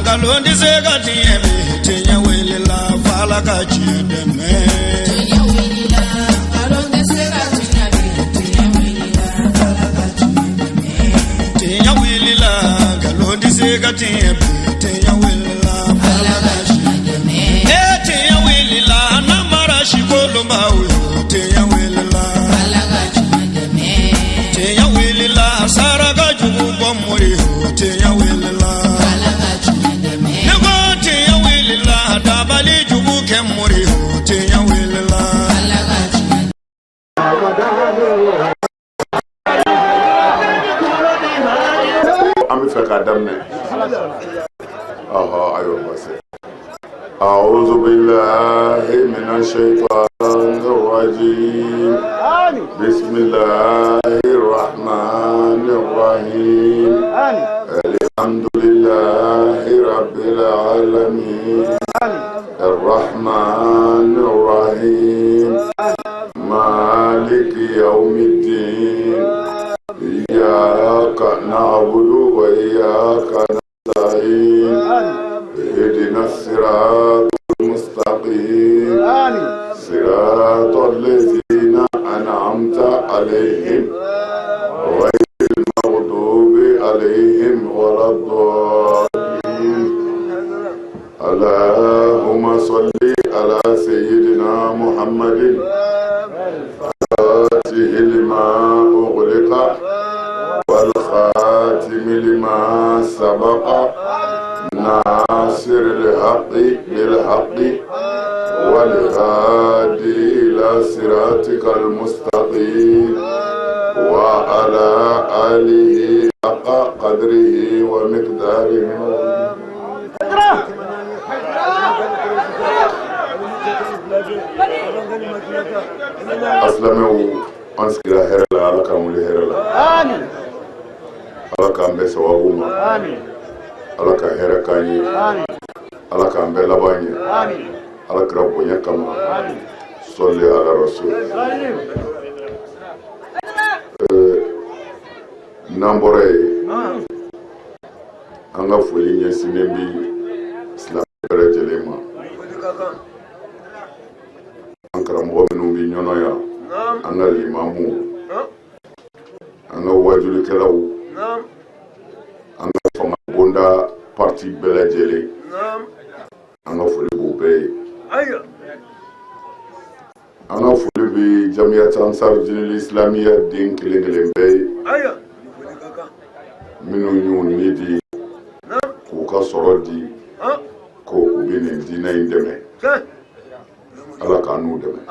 Nkalon tɛ se ka tiɲɛ bi, tiɲɛ wulila f'Ala ka tiɲɛ dɛmɛ. Tiɲɛ wulila, nkalon tɛ se ka tiɲɛ bi, tiɲɛ wulila, Ala ka tiɲɛ dɛmɛ. Tiɲɛ wulila, nkalon tɛ se ka tiɲɛ bi, tiɲɛ wulila f'Ala Ala ka ka tiɲɛ tiɲɛ dɛmɛ. E tiɲɛ wulila, namara sikolonbaw yo, tiɲɛ wulila. Ala ka tiɲɛ dɛmɛ. Tiɲɛ wulila, saraka jugu bɔ mori yo, tiɲɛ wulila. Ala ka tiɲɛ dɛmɛ. Ne ko tiɲɛ wulila, dabali jugu kɛ mori yo, tiɲɛ wulila. Ala ka tiɲɛ. An bɛ fɛ k'a daminɛ. Ɔhɔ, ayiwa, basi. أعوذ بالله من الشيطان الرجيم. بسم الله الرحمن الرحيم. الحمد لله رب العالمين، الرحمن الرحيم، مالك يوم الدين، إياك نعبد وإياك نستعين، اهدنا الصراط المستقيم، صراط الذين أنعمت عليهم، غير المغضوب عليهم ولا الضالين. اللهم صل على سيدنا محمد الفاتح لما أغلق والخاتم لما سبق، ناصر الحق بالحق، والهادي إلى صراطك المستقيم، وعلى آله حق قدره ومقداره. Asilamɛw, an sigira hɛrɛ la, Ala k'an wuli hɛrɛ la, Ala k'an bɛn sababu ma, Ala ka hɛrɛ k'an ye, Ala k'an bɛɛ laban ye, Ala kira bonya kama. Sɔli ala rasul. N'an bɔra yen, an ka foli ɲɛsinnen bi silamɛ bɛɛ lajɛlen ma, an karamɔgɔ minnu bi Ɲɔnɔ yan, an ka limamu, an ka wajulikɛlaw, an ka fanga bonda parti bɛɛ lajɛlen, an ka foli b'u bɛɛ ye. An ka foli bɛ Jamiyat Ansar Dinil Islamiya den kelen kelen bɛɛ ye, minnu y'u ni di, k'u ka sɔrɔ di, ko u bɛ nin diinɛ in dɛmɛ. Ala k'an n'u dɛmɛ.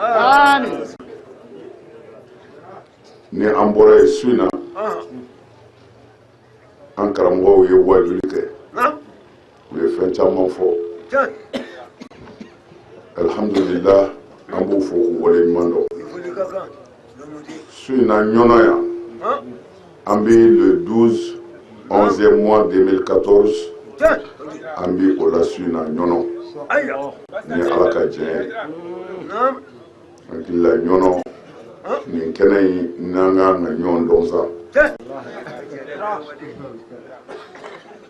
Ni an bɔra yen, su in na an karamɔgɔw ye wajuli kɛ, u ye fɛn caman fɔ. Alhamdulillah, an b'u fo k'u waleɲuman dɔn. Su in na Ɲɔnɔ yan, an bɛ le 12 11e mois 2014, an bɛ o la su in na Ɲɔnɔ ni Ala ka jɛn ye. Hakili la, Ɲɔnɔ nin kɛnɛ in n'an kan ka ɲɔgɔn dɔn sa,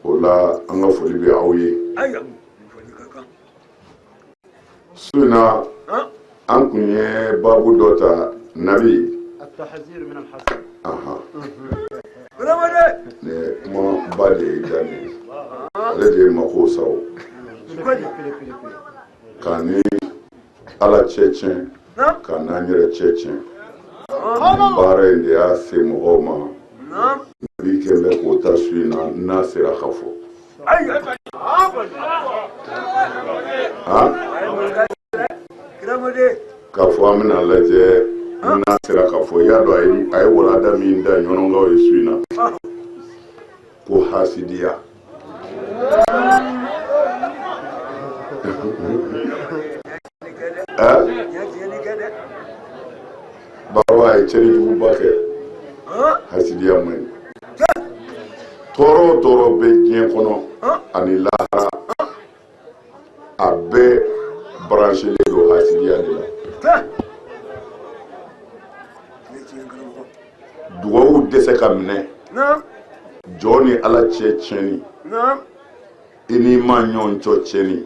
o la an ka foli bɛ aw ye. Su in na an kun ye baabu dɔ ta, nabi ahan ne kuma ba de ye da nin ale de ye mako sa o k'a ni Ala cɛ tiɲɛ, k'a n'an yɛrɛ cɛ tiɲɛ. Nin baara in de y'a se mɔgɔw ma. Nabi kɛn bɛ k'o ta su in na, n'a sera ka fɔ han k'a fɔ an bɛna lajɛ n'a sera ka fɔ. I y'a dɔn, a ye walanda min da Ɲɔnɔnkaw ye su in na, ko hasidiya. Baro a ye cɛnni juguba kɛ. Hasidiya man ɲi. Tɔɔrɔ o tɔɔrɔ bɛ diɲɛ kɔnɔ ani lahara, a bɛɛ branchelen don hasidiya de la. Dugawu dɛsɛ ka minɛ, jɔn ni Ala cɛ tiɲɛni. I n'i ma ɲɔgɔn cɔ tiɲɛni,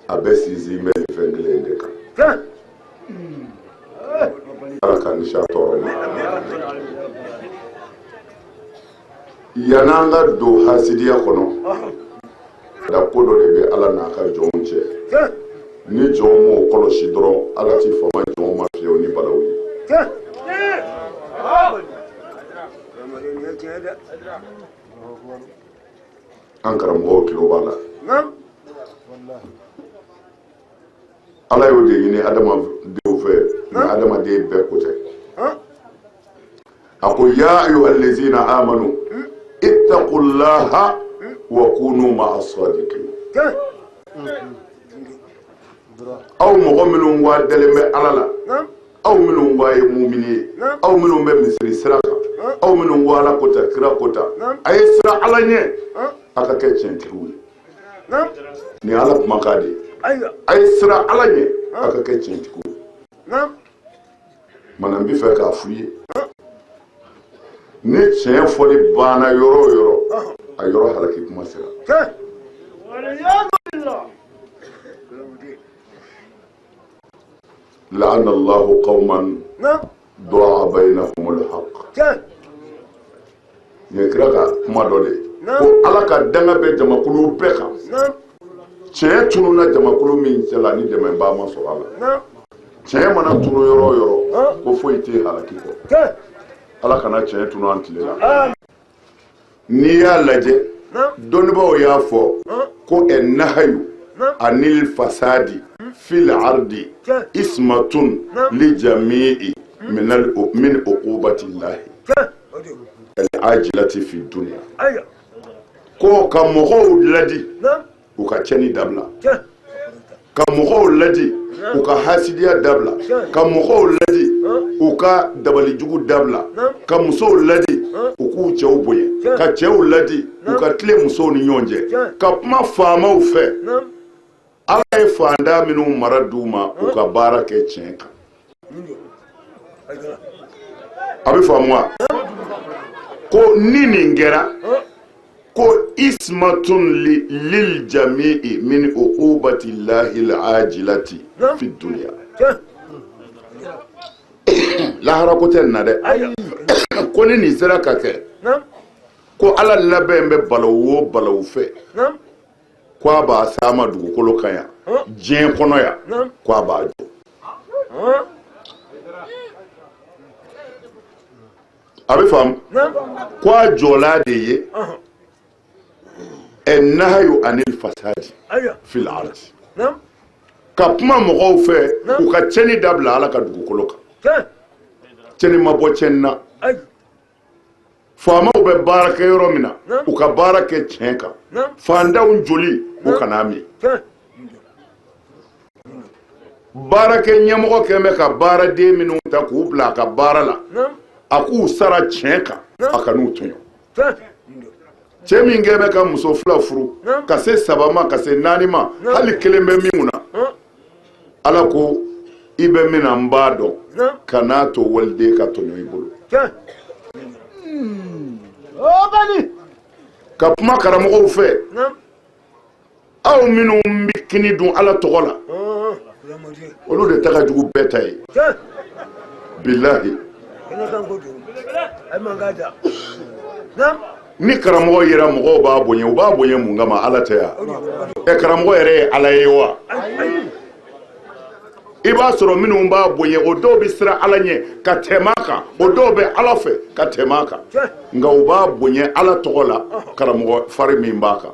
a bɛɛ sinsin bɛ nin fɛn kelen in de kan. Ala k'an kisi a tɔɔrɔ ma. Yann'an ka don hasidiya kɔnɔ, da ko dɔ de bɛ Ala n'a ka jɔnw cɛ. Ni jɔnw m'o kɔlɔsi dɔrɔn, Ala ti fama jɔnw ma fiyewu ni balawu ye. An karamɔgɔw tulo b'a la. Ala y'o de ɲini adamadenw fɛ, nka adamaden bɛɛ ko tɛ. A ko ya ayuha allazina amanu ittaqullaha wa kunu ma'a sadiqin. Aw mɔgɔ minnu wa dalen bɛ Ala la, aw minnu wa ye mumini ye, aw minnu bɛ misiri sira kan, aw minnu ko Ala ko tan, kira ko tan, a ye siran Ala ɲɛ, a ka kɛ tiɲɛtigiw ye. Nin ye Ala kumakan de ye. A ye siran Ala ɲɛ, a ka kɛ tiɲɛtigiw ye. Mana n bɛ fɛ k'a f'u ye, ni tiɲɛ fɔli banna yɔrɔ o yɔrɔ, a yɔrɔ halaki kuma sera. La'ana Allahu qauman da'a bainahumul haqq. Nin ye kira ka kuma dɔ de ye ko Ala ka danga bɛ jamakulu bɛɛ kan, tiɲɛ tununna jamakulu min cɛla ni dɛmɛbaa ma sɔrɔ a la. Tiɲɛ mana tunu yɔrɔ o yɔrɔ, ko foyi tɛ halaki kɔ. Ala kana tiɲɛ tunu an tile la. N'i y'a lajɛ, dɔnnibaaw y'a fɔ ko ɛ nahayu anil fasadi fil ardi ismatun li jami'i min uqubati llahi al ajilati fi dunya. Ko ka mɔgɔw ladi u ka cɛni dabila, ka mɔgɔw ladi u ka hasidiya dabila, ka mɔgɔw ladi u ka dabalijugu dabila, ka musow ladi u k'u cɛw bonya, ka cɛw ladi u ka tilen musow ni ɲɔgɔn cɛ, ka kuma faamaw fɛ. Ala ye faantan minnu mara d'u ma, u ka baara kɛ tiɲɛ kan. A bɛ faamu wa? Ko ni nin kɛra, ko ismatun lil jami'i min uqubati llahi al-ajilati fi dunya. Lahara ko tɛ nin na dɛ. Ko ni nin sera ka kɛ, ko Ala labɛn bɛ balawu o balawu fɛ, ko a b'a s'a ma dugukolo kan yan, diɲɛ kɔnɔ yan, ko a b'a jɔ. A bɛ faamu ko a jɔla de ye ɛ nahayu anil fasadi fil ardi, ka kuma mɔgɔw fɛ u ka cɛnni dabila Ala ka dugukolo kan. Cɛnni ma bɔ cɛnni na. Faamaw bɛ baara kɛ yɔrɔ min na, u ka baara kɛ tiɲɛ kan. Faantanw joli, u kan'a min. Baarakɛ ɲɛmɔgɔ kɛn bɛ ka baaraden minnu ta k'u bila a ka baara la, a k'u sara tiɲɛ kan, a kan'u tɔɲɔ. Cɛ min kɛn bɛ ka muso fila furu, ka se saba ma, ka se naani ma, hali kelen bɛ min kunna, Ala ko i bɛ min na n b'a dɔn, kan'a to waliden ka tɔɲɔ i bolo. Ka kuma karamɔgɔw fɛ, aw minnu bɛ kini dun Ala tɔgɔ la, olu de ta ka jugu bɛɛ ta ye, bilahi. Ni karamɔgɔ yera, mɔgɔw b'a bonya. U b'a bonya mun kama? Ala tɛ yan? Ɛ, karamɔgɔ yɛrɛ ye Ala ye wa? I b'a sɔrɔ minnu b'a bonya, o dɔw bɛ siran Ala ɲɛ ka tɛmɛ a kan, o dɔw bɛ Ala fɛ ka tɛmɛ a kan, nka u b'a bonya Ala tɔgɔ la, karamɔgɔ fari min b'a kan.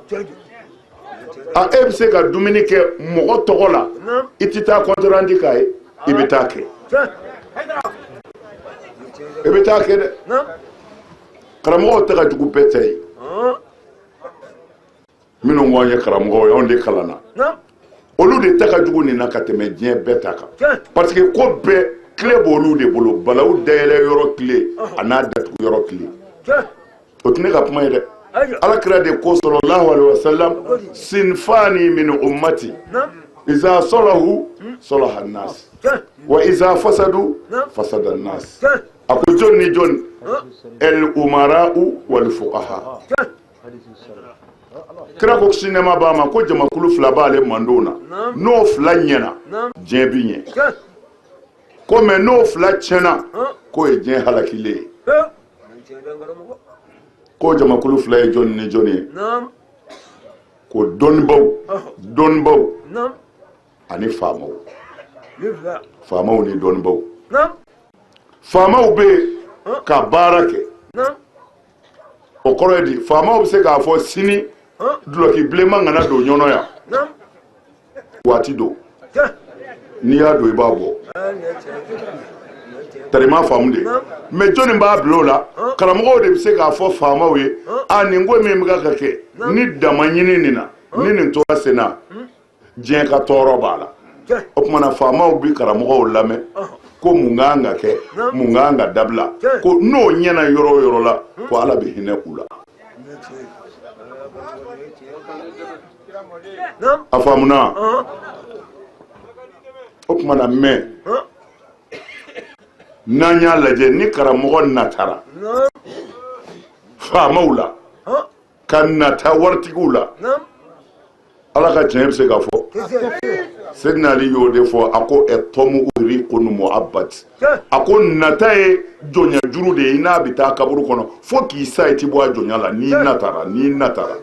A e bɛ se ka dumuni kɛ mɔgɔ tɔgɔ la, i tɛ taa compte rendu k'a ye. I bɛ taa kɛ, i bɛ taa kɛ dɛ. Karamɔgɔw ta ka jugu bɛɛ ta ye. Minnu ko an ye karamɔgɔw ye, anw de kalanna, olu de ta ka jugu nin na ka tɛmɛ diɲɛ bɛɛ ta kan, parce que ko bɛɛ clé b'olu de bolo. Balawu dayɛlɛ yɔrɔ clé a n'a datugu yɔrɔ clé, o tɛ ne ka kuma ye dɛ. Ala kira de ko sallallahu alaihi wasallam: sinfani min ummati iza salahu salaha nas wa iza fasadu fasada nas. A ko jɔn ni jɔn? El umara'u wal fuqaha. Kira ko kisi nɛɛma b'a ma ko jamakulu fila b'ale mantɔn na, n'o fila ɲɛna, diɲɛ bi ɲɛ. Ko mais n'o fila tiɲɛna, k'o ye diɲɛ halakilen ye. K'o jamakulu fila ye jɔni ni jɔni ye? Ko dɔnnibaw, dɔnnibaw ani faamaw, faamaw ni dɔnnibaw. Faamaw bɛ yen ka baara kɛ, o kɔrɔ ye di? Faamaw bɛ se k'a fɔ sini dulɔki bilenman kana don Ɲɔnɔ yan. Waati don, n'i y'a don i b'a bɔ. Tari m'a faamu de. Mais jɔnni b'a bila o la? Karamɔgɔw de bɛ se k'a fɔ faamaw ye: a nin ko min bɛ ka kɛ ni dama ɲini nin na, ni nin tora sen na, diɲɛ ka tɔɔrɔ b'a la. O tuma na faamaw bi karamɔgɔw lamɛn ko mun ka kan ka kɛ, mun ka kan ka dabila. Ko n'o ɲɛna yɔrɔ o yɔrɔ la, ko Ala bɛ hinɛ u la. A faamuna? O tuma na, mais n'an y'a lajɛ, ni karamɔgɔ natara faamaw la ka nata waritigiw la, Ala ka tiɲɛ bɛ se ka fɔ. Seydina Ali y'o de fɔ, a ko at-tamu riqun mu'abbad. A ko nata ye jɔnya juru de ye, i n'a bɛ taa kaburu kɔnɔ fo k'i sa, i ti bɔ a jɔnya la n'i natara, n'i natara.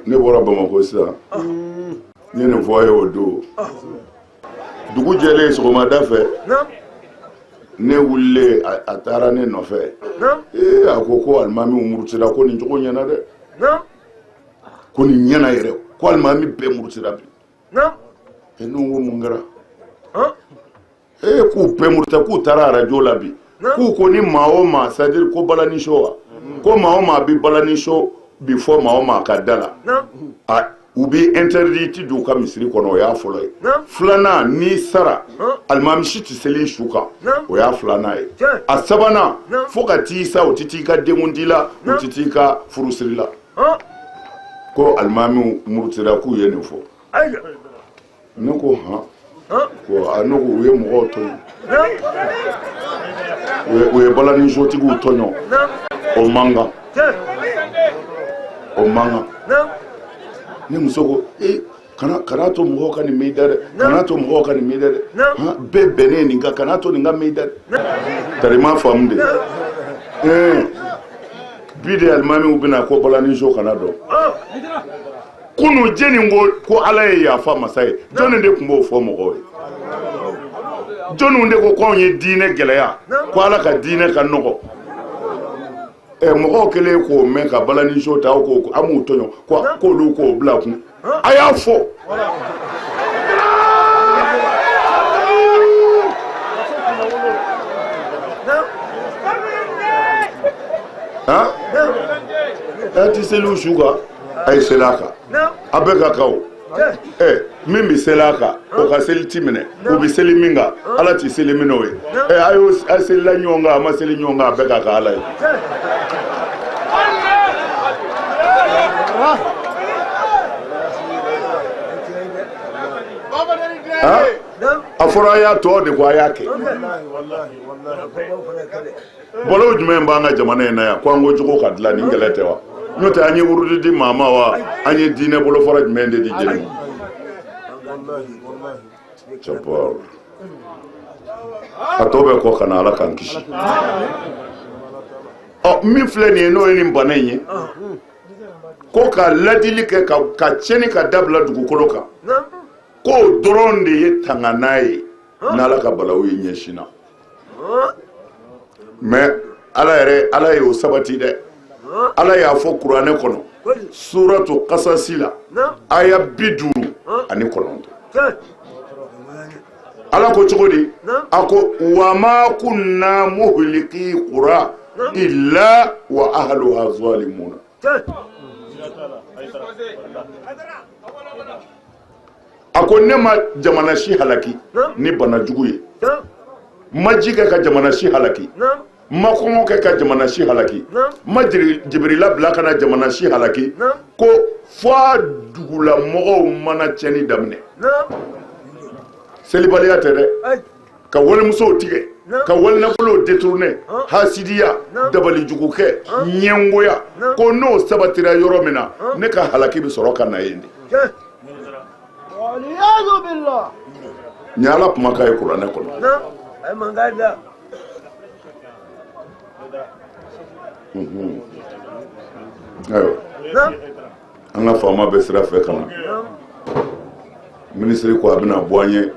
Ne bɔra Bamakɔ sisan, n ye nin fɔ a ye o don. Dugu jɛlen sɔgɔmada fɛ, ne wulilen, a taara ne nɔfɛ. Ee, a ko ko alimamiw murutira, ko nin cogo ɲɛna dɛ, ko nin ɲɛna yɛrɛ, ko alimami bɛɛ murutira bi. E, ne ko mun kɛra? Ee, k'u bɛɛ murutira, k'u taara arajo la bi, k'u ko ni maa o maa, c'est à dire ko balani so wa, ko maa o maa bi balani so bi fɔ maa o maa ka da la, a u bɛ interdit ti don u ka misiri kɔnɔ. O y'a fɔlɔ ye. Filanan, n'i sara, alimami si tɛ seli su kan. O y'a filanan ye. A sabanan, fo ka t'i sa, u tɛ t'i ka denkundi la, u tɛ t'i ka furusiri la. Ko alimamiw murutira, k'u ye nin fɔ. Ne ko han? Ko a, ne ko u ye mɔgɔw tɔɲɔ, u ye balanisotigiw tɔɲɔ. O man kan, o man kan. Ne muso ko ee, kana to mɔgɔw ka nin mɛn i da dɛ, kana to mɔgɔw ka nin mɛn i da dɛ. Bɛɛ bɛnnen nin kan, kana to nin ka mɛn i da dɛ. Tari m'a faamu de. Ɛɛ, bi de alimamiw bɛna ko balaniso kana dɔn. Kunu jɛni ko ko Ala ye yafa masa ye? Jɔnni de tun b'o fɔ mɔgɔw ye? Jɔnniw de ko k'anw ye diinɛ gɛlɛya, ko Ala ka diinɛ ka nɔgɔ? Ɛ, mɔgɔw kɛlen k'o mɛn ka balaniso ta, aw ko an m'u tɔɲɔ, ko k'olu k'o bila kun. A y'a fɔ. Han, ɛ, ti seli su kan, a ye seli a kan, a bɛɛ ka kan o. Ɛ, min bɛ seli a kan, o ka seli ti minɛ. O bɛ seli min kan, Ala ti seli minɛ o ye. Ɛ, a y'o a selila ɲɔgɔn kan, a ma seli ɲɔgɔn kan, a bɛɛ ka kan Ala ye. A fɔra a y'a tɔ de ko a y'a kɛ. Bɔlɔw jumɛn b'an ka jamana in na yan ko an ko jogo ka dilan? Nin kɛlɛ tɛ wa? N'o tɛ, an ye wurudi di maa ma wa? An ye diinɛ bolofara jumɛn de di jeli ma? A tɔ bɛ kɔ ka na, Ala k'an kisi. Ɔ, min filɛ nin ye, n'o ye nin bana in ye, ko ka ladili kɛ ka tiɲɛni ka dabila dugukolo kan, k'o dɔrɔn de ye tangana ye n'Ala ka balawu ye ɲɛsin na. Mais Ala yɛrɛ, Ala y'o sabati dɛ. Ala y'a fɔ kuranɛ kɔnɔ, suratu Kasasi la, aya 59. Ala ko cogo di? A ko wa ma kunna muhliki qura illa wa ahluha zalimuna. A ko ne ma jamana si halaki ni bana jugu ye, ma ji kɛ ka jamana si halaki, ma kɔngɔ kɛ ka jamana si halaki, ma Jibirila bila ka na jamana si halaki, ko fo a dugulamɔgɔw mana tiɲɛni daminɛ. Selibaliya tɛ dɛ. Ka walimusow tigɛ, ka walinafolow détourner, hasidiya, dabalijugukɛ, ɲɛngoya, ko n'o sabatira yɔrɔ min na, ne ka halaki bɛ sɔrɔ ka na yen de. Nin ye Ala kumakan ye kuranɛ kɔnɔ. Ayiwa, an ka faama bɛ sira fɛ ka na. Minisiri ko a bɛna bɔ an ye.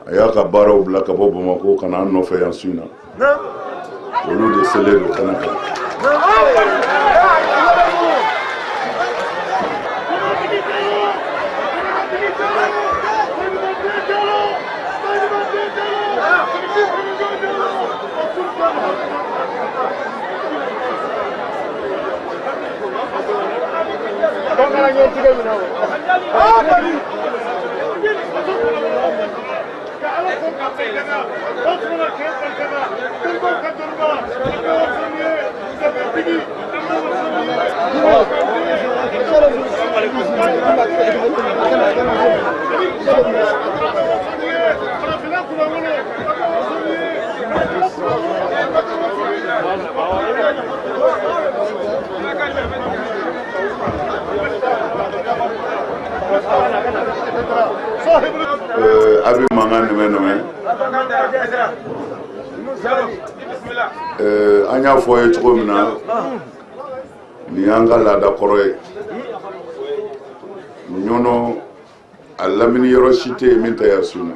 A y'a ka baaraw bila ka bɔ Bamakɔ ka na an nɔfɛ yan su in na. Olu de selen don kɛnɛ kan. A bɛ mankan nɛmɛ nɛmɛ. An y'a fɔ ye cogo min na, nin y'an ka laada kɔrɔ ye. Ɲɔnɔ a lamini yɔrɔ si tɛ yen min tɛ yan su in na.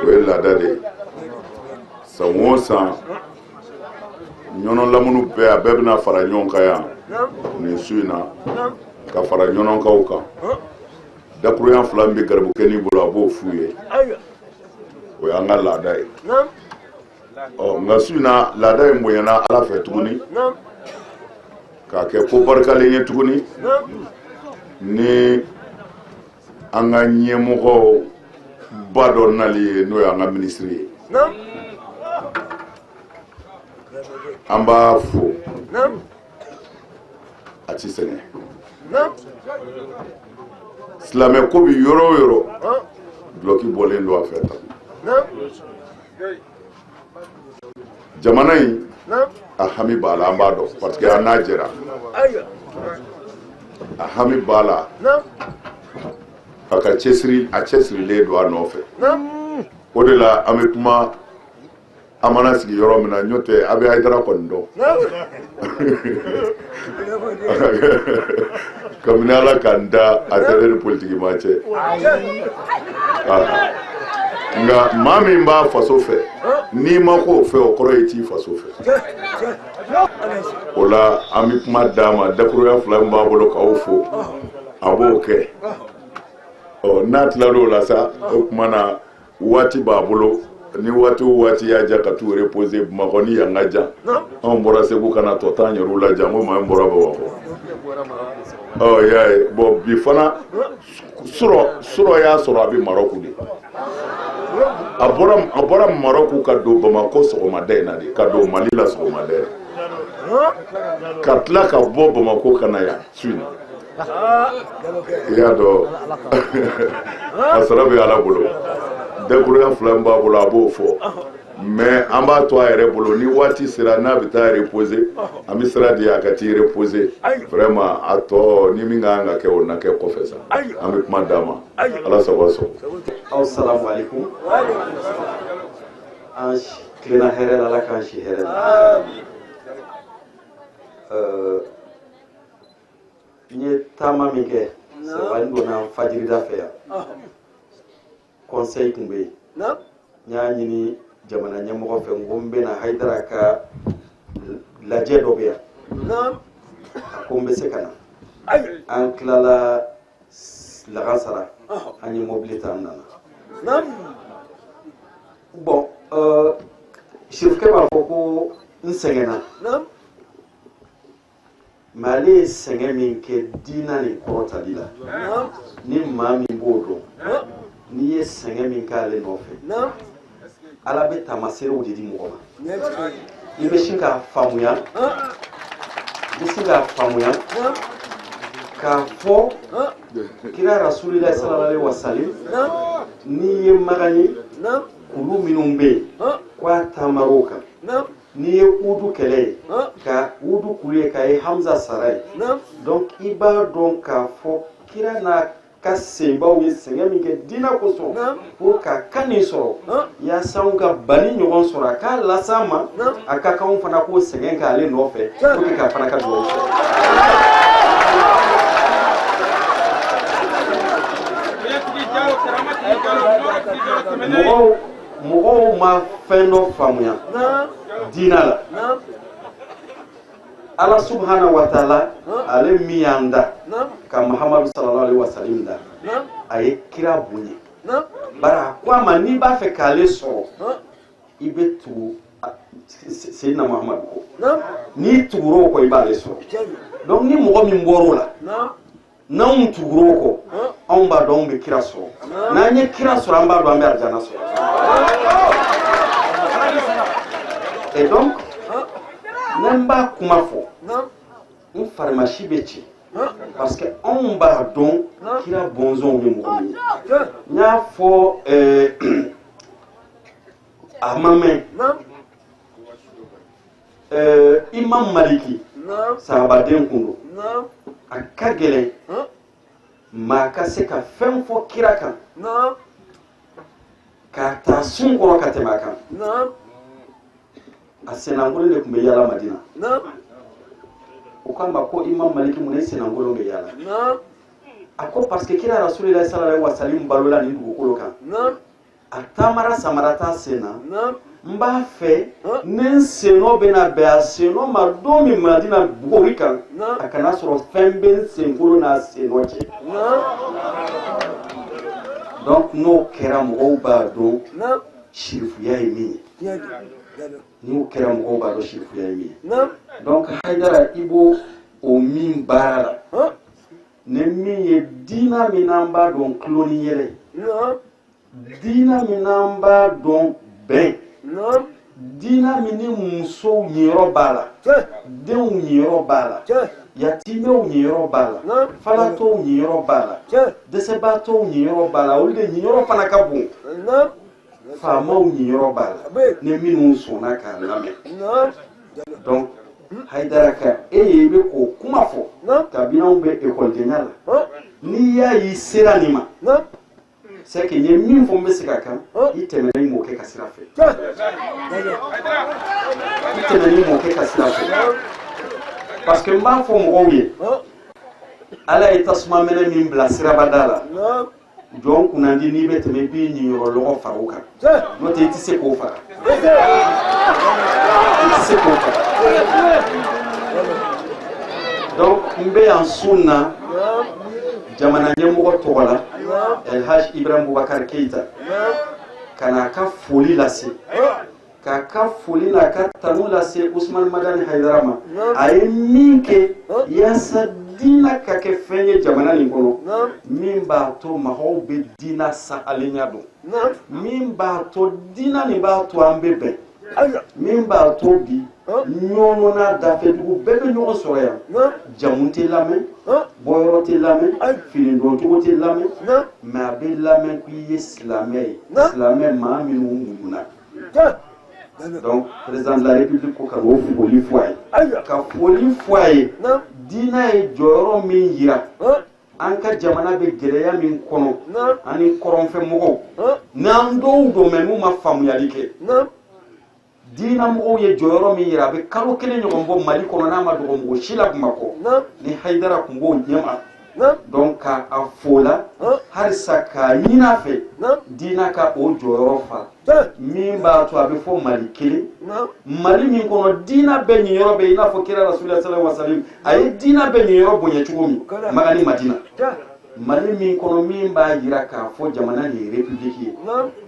O ye laada de ye. San o san, Ɲɔnɔ lamini bɛɛ, a bɛɛ bɛna fara ɲɔgɔn kan yan nin su in na, ka fara ɲɔnɔkaw kan. Dakurunya fila min bɛ garibukɛnin bolo, a b'o f'u ye. O y'an ka laada ye. Ɔ, nka su in na, laada in bonyana Ala fɛ tuguni k'a kɛ ko barikalen ye tuguni ni an ka ɲɛmɔgɔ ba dɔ nali ye, n'o y'an ka minisiri ye. An b'a fo, a ti sɛgɛn. Silamɛ ko bi yɔrɔ o yɔrɔ, dulɔki bɔlen don a fɛ tan. Jamana in, a hami b'a la, an b'a dɔn, parce que an n'a jɛra. A hami b'a la, a ka cɛsiri, a cɛsirilen don a nɔfɛ. O de la an bɛ kuma, an mana sigi yɔrɔ min na, n'o tɛ a bɛ Hayidara kɔni dɔn. Kabini Ala ka n da, a tɛ ne ni politiki maa cɛ. Nka maa min b'a faso fɛ, n'i ma k'o fɛ, o kɔrɔ ye t'i faso fɛ. O la an bɛ kuma d'a ma. Dakuruya fila min b'a bolo k'aw fo, a b'o kɛ. Ɔ, n'a tilal'o la sa, o tuma na waati b'a bolo. Ni waati o waati y'a diya ka t'u reposer Bamakɔ ni yan ka jan. Anw bɔra Segu ka na, tɔ t'an yɛrɛw la jan ko maa min bɔra Bamakɔ. Ɔ, i y'a ye. Bon, bi fana surɔ surɔ y'a sɔrɔ a bɛ Marɔku de. A bɔra Marɔku ka don Bamakɔ sɔgɔmada in na de, ka don Mali la sɔgɔmada in na, ka tila ka bɔ Bamakɔ ka na yan su in na. I y'a dɔn, a sara bɛ Ala bolo. Dakuruya fila min b'a bolo, a b'o fɔ, mais an b'a to a yɛrɛ bolo. Ni waati sera n'a bɛ taa reposer, an bɛ sira di a ka t'i reposer vraiment. A tɔ ni min ka kan ka kɛ, o na kɛ kɔfɛ sa. An bɛ kuma d'a ma. Ala sago sɔrɔ. Aw salamu alaikum. An tilenna hɛrɛ la, Ala k'an si hɛrɛ la. N ye taama min kɛ, c'est vrai, n donna fajirida fɛ yan, conseil tun bɛ yen. N y'a ɲini jamana ɲɛmɔgɔ fɛ, n ko n bɛna Hayidara ka lajɛ dɔ bɛ yan. A ko n bɛ se ka na. An tilala lagansara, an ye mobili ta, an nana. Bon, sirifukɛ b'a fɔ ko n sɛgɛnna, mais ale ye sɛgɛn min kɛ diina nin kɔrɔtali la, ni maa min b'o dɔn, n'i ye sɛgɛn min k'ale nɔfɛ, Ala bɛ taamaseerew de di mɔgɔ ma. I bɛ sin k'a faamuya, i bɛ sin k'a faamuya k'a fɔ kira Rasulila sallallahu alaihi wasallam, n'i ye magan ye. Kulu minnu bɛ yen ko a taamar'o kan, n'i ye Udu kɛlɛ ye, ka Udu kulu ye, k'a ye Hamza sara ye, donc i b'a dɔn k'a fɔ kira n'a ka senbaw ye sɛgɛn min kɛ diinɛ kosɔn pour ka kan nin sɔrɔ, yaasa anw ka bani ɲɔgɔn sɔrɔ, a k'a las'an ma, a ka kan anw fana k'o sɛgɛn k'ale nɔfɛ pour que k'a fana ka dugawu sɔrɔ. Mɔgɔw ma fɛn dɔ faamuya diinɛ la. Ala subhana wa taala, ale min y'an da ka Muhamadu sallallahu alaihi wasallam da, a ye kira bonya, bari a ko a ma, n'i b'a fɛ k'ale sɔrɔ, i bɛ tugu Seyidina Muhamadu kɔ. N'i tugur'o kɔ, i b'ale sɔrɔ. Donc ni mɔgɔ min bɔr'o la, n'anw tugur'o kɔ, anw b'a dɔn anw bɛ kira sɔrɔ. N'an ye kira sɔrɔ, an b'a dɔn an bɛ arijana sɔrɔ. Et donc ne n b'a kuma fɔ, n farimasi bɛ ci, parce que anw b'a dɔn kira bɔnsɔnw ye mɔgɔ min ye. N y'a fɔ a ma mɛn, Imam Maliki, sahabaden kun don. A ka gɛlɛn maa ka se ka fɛn fɔ kira kan k'a ta sun kɔrɔ ka tɛmɛ a kan. A sennankolon de tun bɛ yaala Madina. O k'a ma ko Imam Maliki, mun na i sennankolon bɛ yaala? A ko parce que kira Rasulilahi sallallahu alaihi wasallam balola nin dugukolo kan, a taamara samara t'a sen na. N b'a fɛ ni n sennɔ bɛna bɛn a sennɔ ma don min Madina buguri kan, a kana sɔrɔ fɛn bɛ n senkolo n'a sennɔ cɛ. Donc n'o kɛra, mɔgɔw b'a dɔn sirifuya ye min ye. N'o kɛra, mɔgɔw b'a dɔn sirifuya ye min ye. Donc Hayidara, i b'o o min baara la, ni min ye diina min n'an b'a dɔn tulon ni yɛlɛ, diina min n'an b'a dɔn bɛn, diina min ni musow ɲiyɔrɔ b'a la, denw ɲiyɔrɔ b'a la, yatimɛw ɲiyɔrɔ b'a la, falatɔw ɲiyɔrɔ b'a la, dɛsɛbaatɔw ɲiyɔrɔ b'a la, olu de ɲiyɔrɔ fana ka bon, faamaw ɲiyɔrɔ b'a la, ni minnu sɔnna k'a lamɛn. Donc Hayidara, ka e ye i bɛ k'o kuma fɔ kabini anw bɛ ekɔlidenya la, n'i y'a y'i sera nin ma, c'est que n ye min fɔ, n bɛ segin a kan, i tɛmɛna i mɔkɛ ka sira fɛ, i tɛmɛna i mɔkɛ ka sira fɛ, parce que n b'a fɔ mɔgɔw ye, Ala ye tasuma mɛnɛ min bila sirabada la, jɔn kunnandi, n'i bɛ tɛmɛ, i b'i ɲiyɔrɔ lɔgɔ fara o kan, n'o tɛ i tɛ se k'o faga, i tɛ se k'o faga. Donc n bɛ yan su na jamana ɲɛmɔgɔ tɔgɔ la, El Hadj Ibrahim Boubacar Keita, ka n'a ka foli lase, k'a ka foli n'a ka tanu lase Usumani Madani Hayidara ma. A ye min kɛ yaasa diina ka kɛ fɛn ye jamana nin kɔnɔ, min b'a to mɔgɔw bɛ diina sahalenya dɔn, min b'a to diina nin b'a to an bɛ bɛn, min b'a to bi Ɲɔnɔ n'a dafɛdugu bɛɛ bɛ ɲɔgɔn sɔrɔ yan. Jamu tɛ lamɛn, bɔyɔrɔ tɛ lamɛn, fini dɔncogo tɛ lamɛn, mais a bɛ lamɛn ko i ye silamɛ ye, silamɛ maa minnu muɲuna. Donc président de la République ko ka n'o foli fɔ a ye, ka foli fɔ a ye. Diinɛ ye jɔyɔrɔ min yira an ka jamana bɛ gɛlɛya min kɔnɔ, ani kɔrɔnfɛ mɔgɔw n'an dɔw don, mais n'u ma faamuyali kɛ, diinɛ mɔgɔw ye jɔyɔrɔ min yira, a bɛ kalo kelen ɲɔgɔn bɔ Mali kɔnɔ, n'a ma dogo mɔgɔ si la Bamakɔ, ni Hayidara tun b'o ɲɛma. Donc ka a fo la halisa, k'a ɲini a fɛ diinɛ ka o jɔyɔrɔ fa, min b'a to a bɛ fɔ Mali kelen, Mali min kɔnɔ diinɛ bɛɛ ɲiyɔrɔ bɛ, i n'a fɔ kira Rasulillah sallallahu alaihi wasallam a ye diinɛ bɛɛ ɲiyɔrɔ bonya cogo min Maka ni Madina. Mali min kɔnɔ, min b'a yira k'a fɔ jamana nin ye république ye,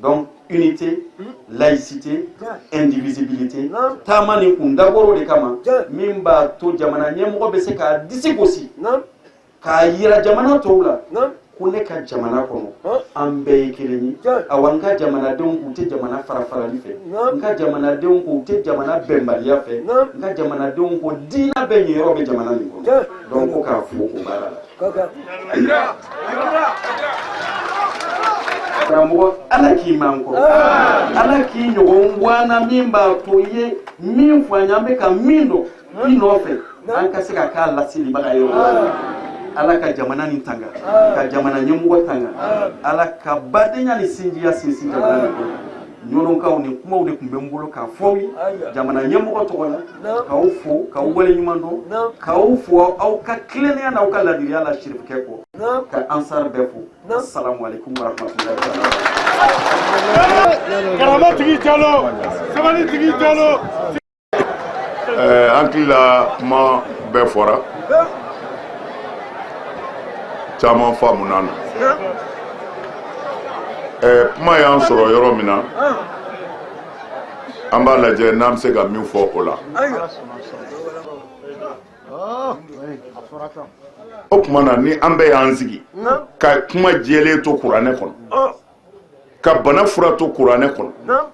donc unité, laïcité, indivisibilité. Taama nin kun dabɔr'o de kama, min b'a to jamana ɲɛmɔgɔ bɛ se k'a disi gosi k'a yira jamana tɔw la ko ne ka jamana kɔnɔ, an bɛɛ ye kelen ye. Awa, n ka jamanadenw k'u tɛ jamana fara-farali fɛ, n ka jamanadenw k'u tɛ jamana bɛnbaliya fɛ, n ka jamanadenw ko diinɛ bɛɛ ɲiyɔrɔ bɛ jamana nin kɔnɔ. Donc ko k'a fo o baara la. Karamɔgɔ, Ala k'i mɛn an kɔrɔ, Ala k'i ɲɔgɔn bɔ an na min b'a to i ye min fɔ an ye, an bɛ ka min dɔn i nɔfɛ, an ka se ka k'a laselibaga ye. O Ala ka jamana nin tanga, ka jamana ɲɛmɔgɔ tanga, Ala ka badenya ni sinjiya sinsin jamana nin kɔnɔ. Ɲɔnɔnkaw, nin kumaw de tun bɛ n bolo k'a fɔ aw ye jamana ɲɛmɔgɔ tɔgɔ la, k'aw fo, k'aw waleɲuman dɔn, k'aw fo aw ka tilennenya n'aw ka ladiriya la sirifukɛ kɔ, ka ansar bɛɛ fo. Assalamu alaikum warahmatullahi. Karama tigi Jalo, sabali tigi Jalo. An hakili la kuma bɛɛ fɔra, caman faamuna na. Kuma y'an sɔrɔ yɔrɔ min na, an b'a lajɛ n'an bɛ se ka min fɔ o la. O tuma na, ni an bɛɛ y'an sigi ka kuma jɛlen to kuranɛ kɔnɔ, ka bana fura to kuranɛ kɔnɔ,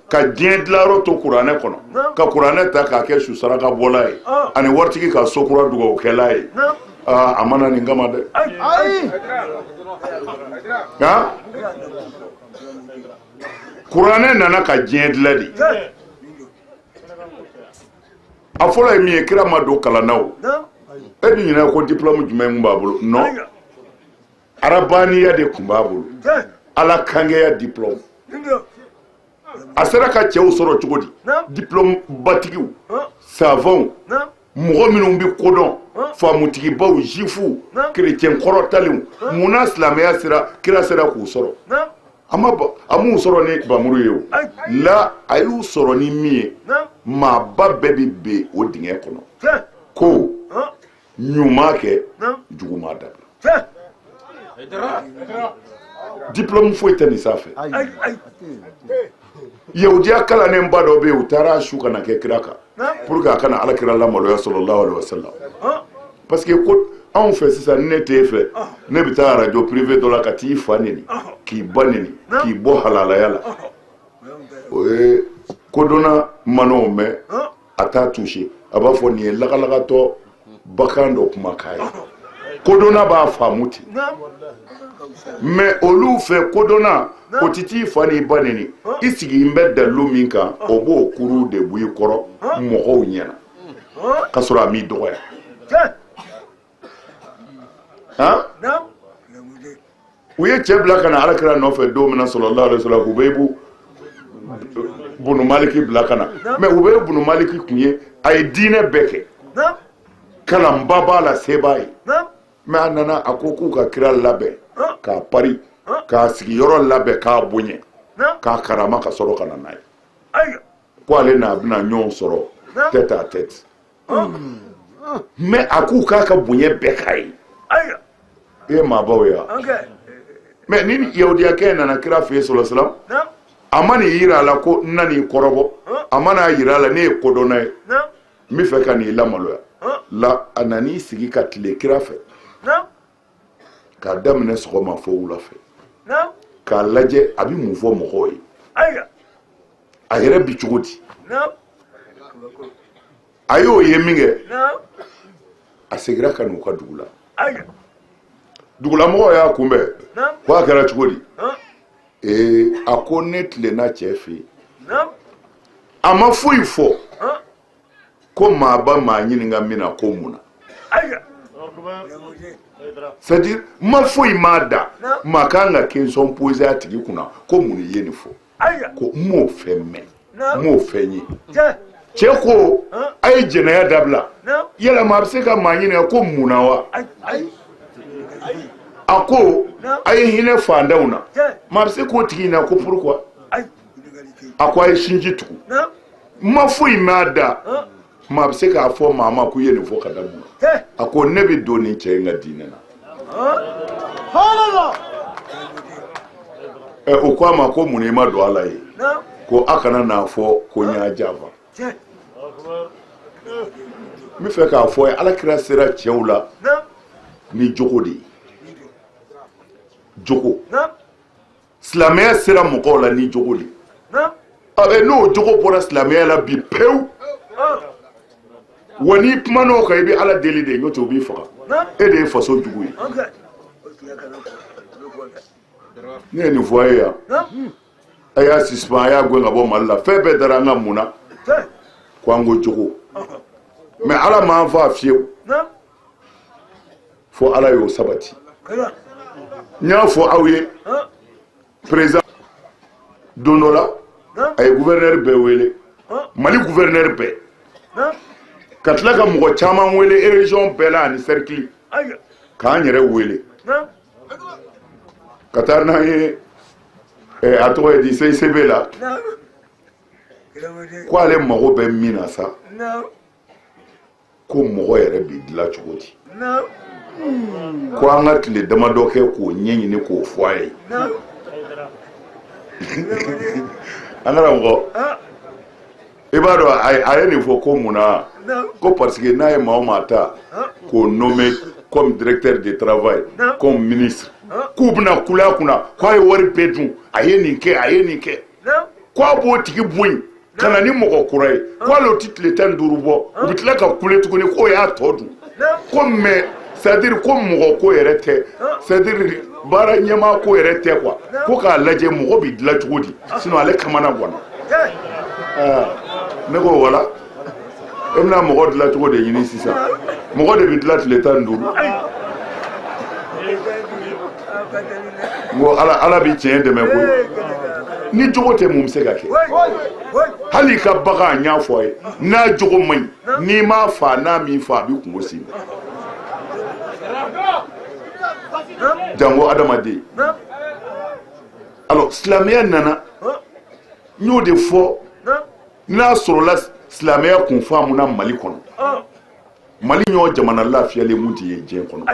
ka diɲɛ dilanyɔrɔ to kuranɛ kɔnɔ, ka kuranɛ ta k'a kɛ su saraka bɔla ye ani waritigi ka so kura dugawukɛla ye, aa, a ma na nin kama dɛ. Han, kuranɛ nana ka diɲɛ dilan de. A fɔlɔ ye min ye, kira ma don kalan na. O e bɛ ɲinɛ ko diplôme jumɛn tun b'a bolo? Non, arabaniya de tun b'a bolo, Ala kankɛya diplôme. A sera ka cɛw sɔrɔ cogo di? Diplôme batigiw, savants, mɔgɔ minnu bɛ kodɔn, faamutigibaw, juifs, chrétien kɔrɔtalenw. Munna silamɛya sera, kira sera k'u sɔrɔ? A ma a m'u sɔrɔ ni bamuru ye. O la, a y'u sɔrɔ ni min ye, maaba bɛɛ bɛ ben o dingɛ kɔnɔ ko ɲuman kɛ, juguman dabila. Diplôme foyi tɛ nin sanfɛ. Yahudiya kalannenba dɔ bɛ yen, u taara su ka na kɛ kira kan pour que a kana Ala kira lamaloya, sallallahu alaihi wasallam, parce que ko anw fɛ sisan, ni ne t'e fɛ, ne bɛ taa radio privé dɔ la ka t'i fa neni, k'i ba neni, k'i bɔ halalaya la. O ye kodɔnna man'o mɛn, a t'a touché, a b'a fɔ nin ye lagalagatɔ bakan dɔ kumakan ye. Kodɔnna b'a faamu ten. Mais olu fɛ, kodɔnna o ti t'i fa n'i ba neni. I sigi n bɛ dalilu min kan, o b'o kuru de bɔ i kɔrɔ mɔgɔw ɲɛna ka sɔrɔ a m'i dɔgɔya. Han, u ye cɛ bila ka na Ala kira nɔfɛ don min na, sallallahu alaihi wasallam, Hubeyibu bunu Maliki bila ka na. Mais Hubeyibu bunu Maliki tun ye, a ye diinɛ bɛɛ kɛ, kalanba b'a la, se b'a ye. Mais a nana, a ko k'u ka kira labɛn k'a pari, k'a sigiyɔrɔ labɛn, k'a bonya, k'a karama, ka sɔrɔ ka na n'a ye, ko ale n'a bɛna ɲɔgɔn sɔrɔ tête à tête. Mais a k'u k'a ka bonya bɛɛ k'a ye. I ye maabaw ye wa? Mais ni yahudiyakɛ nana kira fɛ yen, sɔrɔ salam, a ma nin yira a la ko n na n'i kɔrɔbɔ, a ma n'a yira a la ne ye kodɔnna ye, n bɛ fɛ ka n'i lamaloya la. A nan'i sigi ka tile kira fɛ k'a daminɛ sɔgɔma fo wula fɛ, k'a lajɛ a bɛ mun fɔ mɔgɔw ye, a yɛrɛ bi cogo di. A y'o ye min kɛ, a seginna ka n'u ka dugu la. Dugulamɔgɔw y'a kunbɛn ko a kɛra cogo di? Ee, a ko ne tilenna cɛ fɛ yen, a ma foyi fɔ, ko maaba maa ɲininka min na ko mun na, c'est à dire ma foyi m'a da, maa kan ka question poser a tigi kunna ko mun ye nin fɔ, ko n m'o fɛn mɛn, n m'o fɛn ye. Cɛ ko a ye jɛnɛya dabila, yala maa bɛ se ka maa ɲininka ko mun na wa? A ko a ye hinɛ fantanw na, maa bɛ se k'o tigi ɲininka ko pourquoi? A ko a ye sinji tugu, ma foyi m'a da, maa bɛ se k'a fɔ maa ma k'u ye nin fɔ ka da mun kan? A ko ne bɛ don nin cɛ in ka diinɛ na. Ɛ, o ko a ma ko mun i ma don ala ye? Ko a kana n'a fɔ ko n y'a janfa. N bɛ fɛ k'a fɔ ye, Ala kira sera cɛw la ni jogo de ye, jogo. Silamɛya sera mɔgɔw la ni jogo de ye. A n'o jogo bɔra silamɛya la bi pewu. Wa n'i kumana o kan, i bɛ Ala deli de, n'o tɛ u b'i faga. E de ye faso jugu ye. Ne ye nin fɔ a ye yan, a y'a suspend, a y'a gɛn ka bɔ Mali la. Fɛn bɛɛ dara an ka mun na ko an ko jogo, mais Ala m'an fa fiyewu fo Ala y'o sabati. N y'a fɔ aw ye, président don dɔ la, a ye gouverneur bɛɛ wele, Mali gouverneur bɛɛ, ka tila ka mɔgɔ caman wele région bɛɛ la ani cercle, k'an yɛrɛ wele ka taa n'an ye. A tɔgɔ ye di, CICB la, ko ale mago bɛ min na sa, ko mɔgɔ yɛrɛ bɛ dilan cogo di, ko an ka tile damadɔ kɛ k'o ɲɛɲini k'o fɔ a ye. An karamɔgɔ, i b'a dɔn a ye nin fɔ ko mun na? Ko parce que n'a ye maa o maa ta k'o nommer comme directeur de travail, comme ministre, k'u bɛna kule a kunna k'a ye wari bɛɛ dun, a ye nin kɛ, a ye nin kɛ, k'a b'o tigi bɔ yen ka na ni mɔgɔ kura ye, ko hali o ti tile 15 bɔ, u bɛ tila ka kule tuguni k'o y'a tɔ dun. Ko mais c'est à dire ko mɔgɔ ko yɛrɛ tɛ, c'est à dire baara ɲɛmaa ko yɛrɛ tɛ quoi, ko k'a lajɛ mɔgɔ bɛ dilan cogo di, sinon ale kamana ganna. Ne ko wala, e bɛna mɔgɔ dilan cogo de ɲini sisan? Mɔgɔ de bɛ dilan tile 15. N ko Ala, Ala bɛ tiɲɛ dɛmɛ koyi. Ni jogo tɛ, mun bɛ se ka kɛ? Hali i ka bagan, n y'a fɔ a ye, n'a jogo man ɲi, n'i m'a fa, n'a m'i fa, a bɛ kungo s'i ma. Janko adamaden. Alors silamɛya nana, n y'o de fɔ, n'a sɔrɔla silamɛya kun faamuna Mali kɔnɔ, Mali ɲɔgɔn jamana lafiyalen mun tɛ ye diɲɛ kɔnɔ.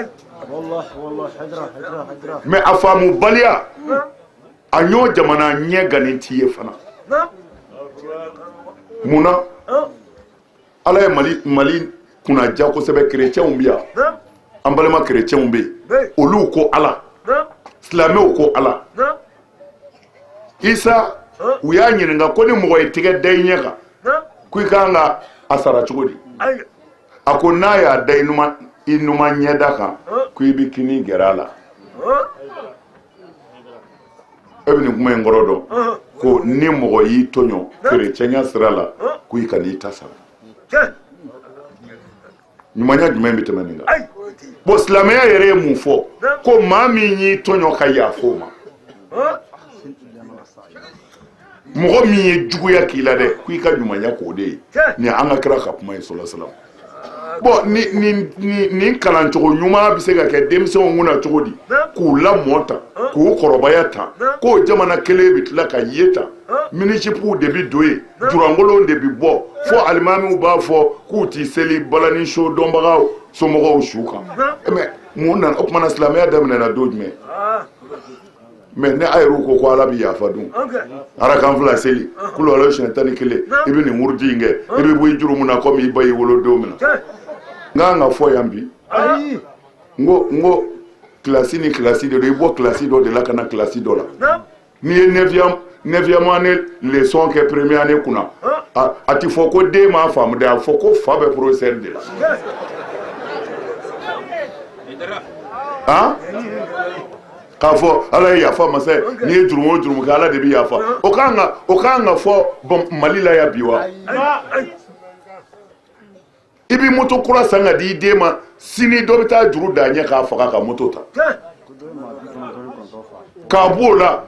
Mais a faamubaliya, a ɲɔgɔn jamana ɲɛ gannen t'i ye fana. Mun na Ala ye Mali kunnaja kosɛbɛ? Kerecɛnw bɛ yan, an balima kerecɛnw bɛ yen, olu ko Ala, silamɛw ko Ala. Isa, u y'a ɲininka ko ni mɔgɔ ye tɛgɛ da i ɲɛ kan, ko i kan ka a sara cogo di? A ko n'a y'a da i numan ɲɛda kan, ko i bɛ kini gɛrɛ a la. E bɛ nin kuma in kɔrɔ dɔn? Ko ni mɔgɔ y'i tɔɲɔ kerecɛnya sira la, ko i kan'i ta sara. Ɲumanya jumɛn bɛ tɛmɛ nin kan? Bon, silamɛya yɛrɛ ye mun fɔ? Ko maa min y'i tɔɲɔ, ka yafa o ma. Mɔgɔ min ye juguya k'i la dɛ, ko i ka ɲumanya k'o de ye. Nin an ka kira ka kuma ye, sɔlɔ salam. Bon, nin kalancogo ɲuman bɛ se ka kɛ denmisɛnw kunna cogo di, k'u lamɔ tan, k'u kɔrɔbaya tan, k'o jamana kelen bɛ tila ka ye tan, mini-jupew de bɛ don yen, jurankolonw de bɛ bɔ, fo alimamiw b'a fɔ k'u ti seli balani so dɔnbagaw somɔgɔw su kan. Mais mun nana o tuma na? Silamɛya daminɛna don jumɛn? Mais ne a yɛrɛw ko ko Ala bɛ yafa dun, arakan fila seli, kulu ala siɲɛ 11, i bɛ nin wurudi in kɛ, i bɛ bɔ i jurumu na komi i ba y'i wolo don min na. N kan ka fɔ yan bi, n ko kilasi ni kilasi de don, i bɔ kilasi dɔ de la ka na kilasi dɔ la. N'i ye neuvième année leçon kɛ première année kunna, a ti fɔ ko den m'a faamu dɛ, a fɔ ko fa bɛ professeur de la. Han, k'a fɔ Ala ye yafa masa ye, n'i ye jurumu o jurumu kɛ, Ala de bɛ yafa. O kan ka fɔ Mali la yan bi wa? I bɛ moto kura san ka di i den ma, sini dɔ bɛ taa juru da ɲɛ k'a faga ka moto ta. K'a b'o la,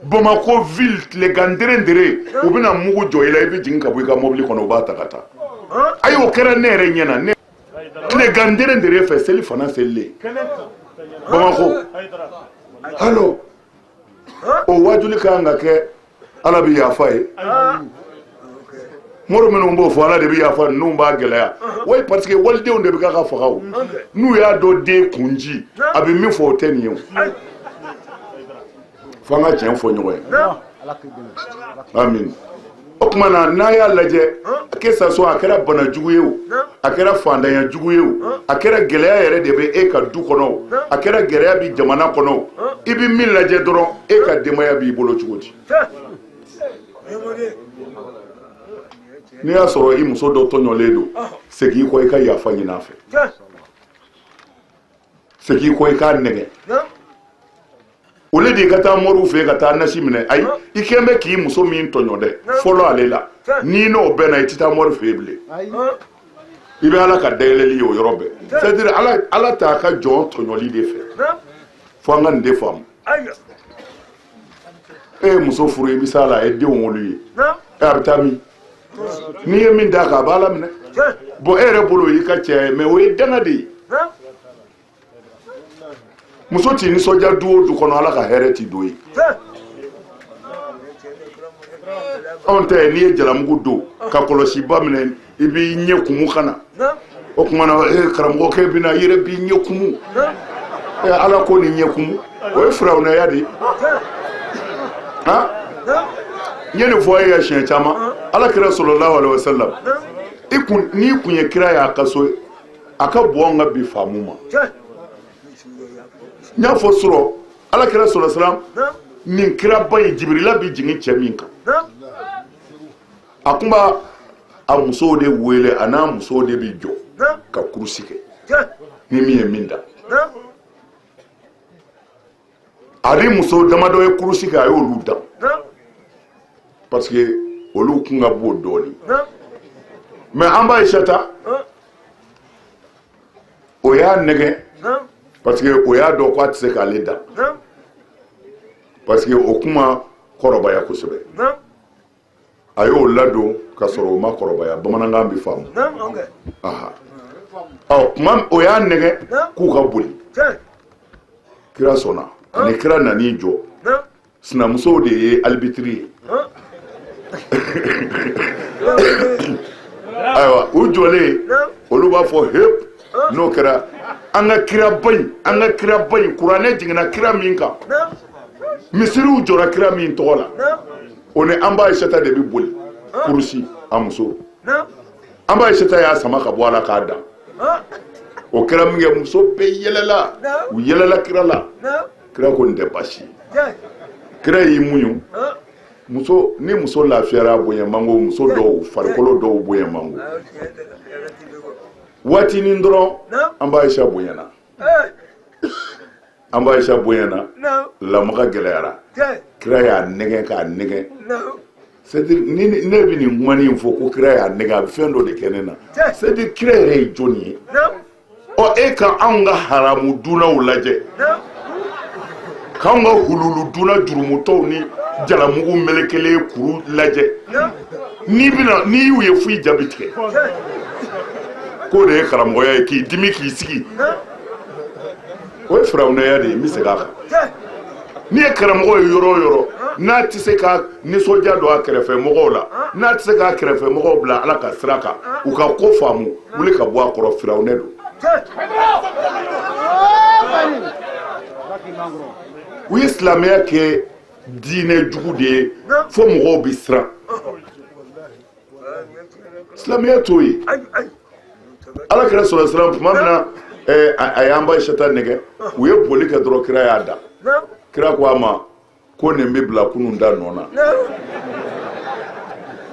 Bamakɔ ville tilegan derendere, u bɛna mugu jɔ i la, i bɛ jigin ka bɔ i ka mobili kɔnɔ, u b'a ta ka taa. Ayi, o kɛra ne yɛrɛ ɲɛ na, ne tilegan derendere fɛ, seli fana selilen Bamakɔ. Alors o wajuli ka kan ka kɛ Ala bɛ yafa ye. Mori minnu b'o fɔ Ala de bɛ yafa, ninnu b'a gɛlɛya. Oui, parce que walidenw de bɛ k'a ka faga o. N'u y'a dɔn den kun ci, a bɛ min fɔ o tɛ nin ye o. F'an ka tiɲɛ fɔ ɲɔgɔn ye. Amin. O tuma na, n'a y'a lajɛ, que ça soit a kɛra bana jugu ye o, a kɛra fantanya jugu ye o, a kɛra gɛlɛya yɛrɛ de bɛ e ka du kɔnɔ o, a kɛra gɛlɛya bɛ jamana kɔnɔ o, i bɛ min lajɛ dɔrɔn, e ka denbaya b'i bolo cogo di? N'i y'a sɔrɔ i muso dɔ tɔɲɔlen don, segin i kɔ i ka yafa ɲini a fɛ, segin i kɔ i k'a nɛgɛ. Au lieu de ka taa moriw fɛ yen ka taa nasi minɛ, ayi, i kɛn bɛ k'i muso min tɔɲɔ dɛ, fɔlɔ ale la, n'i n'o bɛnna, i tɛ taa mori fɛ yen bilen. I bɛ Ala ka dayɛlɛli ye o yɔrɔ bɛɛ. C'est à dire, Ala t'a ka jɔn tɔɲɔli de fɛ. Fo an ka nin de faamu. E ye muso furu, i bɛ s'a la, a ye denw wolo i ye, ɛ, a bɛ taa min? N'i ye min d'a kan, a b'a la minɛ. Bon, e yɛrɛ bolo o y'i ka cɛya ye, mais o ye danga de ye. Muso t'i nisɔndiya du o du kɔnɔ, Ala ka hɛrɛ t'i don yen. Anw tɛ, n'i ye jalamugu don ka kɔlɔsiba minɛ, i b'i ɲɛ kumu ka na. O tuma na, e karamɔgɔkɛ bɛ na, i yɛrɛ b'i ɲɛ kumu. Ɛ, Ala ko ni ɲɛ kumu, o ye firawunaya de ye. Han, n ye nin fɔ e ye siɲɛ caman. Ala kira sallallahu alaihi wasallam, i kun n'i kun ye kira y'a ka so, a ka bon an ka bi faamu ma. N y'a fɔ surɔ, Ala kira sallallahu alaihi wasallam, nin kiraba in, Jibirila bɛ jigin cɛ min kan, a kun b'a a musow de wele, a n'a musow de bɛ jɔ ka kurusi kɛ ni min ye min da. A ni muso damadɔ ye kurusi kɛ, a y'olu dan parce que olu kun ka bon dɔɔnin. Mais an ba Ayisata, o y'a nɛgɛn parce que o y'a dɔn ko a tɛ se k'ale dan, parce que o kun ma kɔrɔbaya kosɛbɛ. A y'o ladon ka sɔrɔ o ma kɔrɔbaya. Bamanankan bɛ faamu. Ɔ, tuma o y'a nɛgɛn k'u ka boli. Kira sɔnna. Ani kira nan'i jɔ, sinamusow de ye alibitiri ye. Ayiwa, u jɔlen, olu b'a fɔ hep. N'o kɛra, an ka kiraba in, an ka kiraba in, kuranɛ jiginna kira min kan, misiriw jɔra kira min tɔgɔ la, o ni an ba Ayisata de bɛ boli kurusi. A muso, an ba Ayisata y'a sama ka bɔ a la k'a dan. O kɛra min kɛ, muso bɛɛ yɛlɛla, u yɛlɛla kira la. Kira ko nin tɛ baasi ye. Kira y'i muɲu. Muso ni muso lafiyara, bonya man go. Muso dɔw farikolo dɔw bonya man go. Waatinin dɔrɔn, an ba Ayisa bonyana, an ba Ayisa bonyana, lamaga gɛlɛyara. Kira y'a nɛgɛn k'a nɛgɛn. C'est à dire, ni ne bɛ nin kuma nin fɔ ko kira y'a nɛgɛn, a bɛ fɛn dɔ de kɛ ne na. C'est à dire, kira yɛrɛ ye jɔnni ye? Ɔ, e ka anw ka haramu dunnaw lajɛ, k'anw ka hululu dunna jurumutɔw ni jalamugu melekelen kuru lajɛ, n'i bɛna n'i y'u ye fo i ja bɛ tigɛ. K'o de ye karamɔgɔya ye, k'i dimi k'i sigi, o ye firawunaya de ye. N bɛ segin a kan. N'i ye karamɔgɔ ye yɔrɔ o yɔrɔ, n'a tɛ se ka nisɔndiya don a kɛrɛfɛ mɔgɔw la, n'a tɛ se k'a kɛrɛfɛ mɔgɔw bila Ala ka sira kan, u ka ko faamu, wuli ka bɔ a kɔrɔ, firawunɛ don. U ye silamɛya kɛ diinɛ jugu de ye fo mɔgɔw bɛ siran. Silamɛya t'o ye. Ala kira sɔrɔ siran tuma min na, a y'an ba Ayisata nɛgɛ, u ye boli kɛ dɔrɔn, kira y'a da. Kira ko a ma ko nin bɛ bila kunun da nɔ na,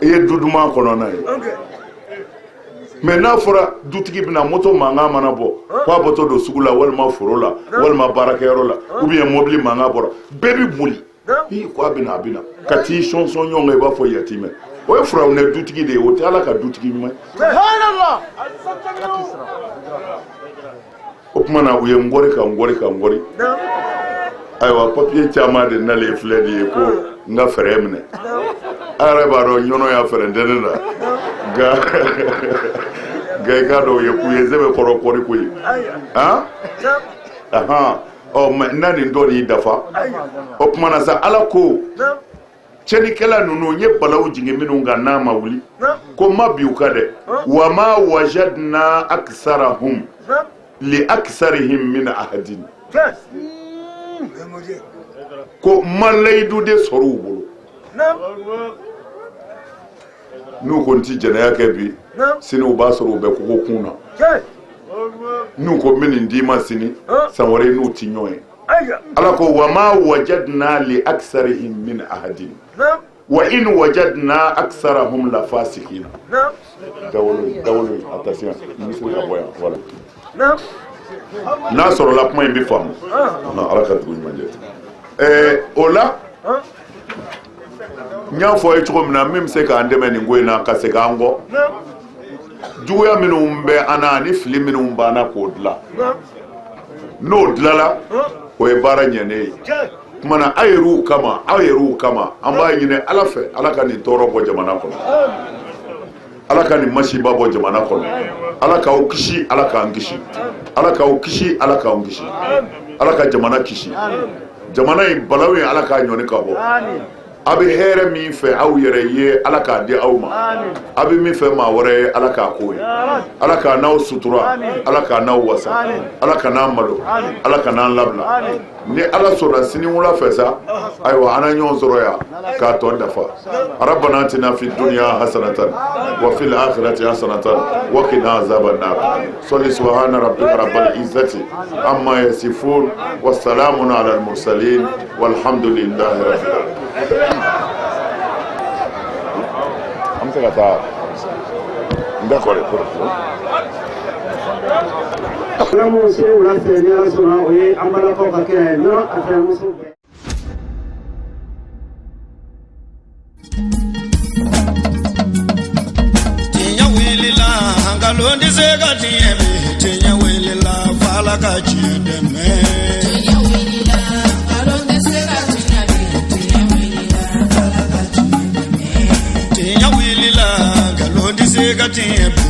i ye du duman kɔnɔna ye. Mais n'a fɔra dutigi bɛna, moto mankan mana bɔ k'a bɔtɔ don sugu la, walima foro la, walima baarakɛyɔrɔ la, ou bien mobili mankan bɔra, bɛɛ bɛ boli i ko a bɛna, a bɛna ka t'i sɔnsɔn ɲɔgɔn kan, i b'a fɔ yatimɛ. O ye firawunɛ dutigi de ye, o tɛ Ala ka dutigi ɲuman ye. O tuma na, u ye n kɔri ka n kɔri ka n kɔri. Ayiwa, papiye caman de nalen filɛ nin ye ko n ka fɛɛrɛ minɛ. A yɛrɛ b'a dɔn ɲɔnɔ y'a fɛɛrɛ tɛ ne la, nka nka i k'a dɔn u ye k'u ye sɛbɛn kɔrɔ kɔri koyi. Han, ahan, ɔ, mɛ n'a nin dɔ y'i dafa. O tuma na sa, Ala ko tiɲɛnikɛla ninnu, n ye balaw jigin minnu kan, n'a ma wuli ko ma bi u kan dɛ. Wa ma wajadna aksarahum li aksarihim min ahadin, ko ma layidu de sɔrɔ u bolo. N'u ko n ti jɛnɛya kɛ bi, sini u b'a sɔrɔ u bɛ kogo kun na. N'u ko n bɛ nin d'i ma sini, san wɛrɛ n'u ti ɲɔgɔn ye. Ala ko wa ma wajadna li aksarihim min ahadin wa in wajadna aksarahum la fasikina. Dawolo dawolo, attention, misiri ka bɔ yan. Voilà, n'a sɔrɔla kuma in bɛ faamu. Ala ka dugu ɲuman jɛ. O la n y'a fɔ a ye cogo min na, min bɛ se k'an dɛmɛ nin ko in na ka segin an kɔ, juguya minnu bɛ an na ani fili minnu b'an na, k'o dilan. N'o dilanna, o ye baara ɲɛnen ye. Tuma na aw yɛrɛw kama, aw yɛrɛw kama, an b'a ɲini Ala fɛ, Ala ka nin tɔɔrɔ bɔ jamana kɔnɔ, Ala ka nin masiba bɔ jamana kɔnɔ. Ala k'aw kisi, Ala k'an kisi. Ala k'aw kisi, Ala k'an kisi. Ala ka jamana kisi. Jamana in balawu in, Ala k'a ɲɔni ka bɔ. A bɛ hɛrɛ min fɛ aw yɛrɛ ye, Ala k'a di aw ma. A bɛ min fɛ maa wɛrɛ ye, Ala k'a k'o ye. Ala k'a n'aw sutura, Ala k'a n'aw wasa, Ala ka n'an malo, Ala ka n'an labila. Ni Ala sɔnna, sini wula fɛ sa, ayiwa, an na ɲɔgɔn sɔrɔ yan k'a tɔ dafa. Rabbana atina fi dunya hasanatan wa fil akhirati hasanatan wa qina azaban nar. Salli subhana rabbika rabbil izzati amma yasifun wa salamun ala al mursalin walhamdulillahi rabbil alamin. An bɛ se ka taa. D'accord. Alamu sini wula fɛ, ni Ala sɔnna, o ye an balakaw ka kɛnɛ ye nɔnɔ a fɛ musow bɛɛ. Tiɲɛ wulila, nkalon tɛ se ka tiɲɛ bi. Tiɲɛ wulila, f'Ala ka tiɲɛ dɛmɛ. Tiɲɛ wulila, nkalon tɛ se ka tiɲɛ bi. Tiɲɛ wulila, Ala ka tiɲɛ dɛmɛ. Tiɲɛ wulila, nkalon tɛ se ka tiɲɛ bi.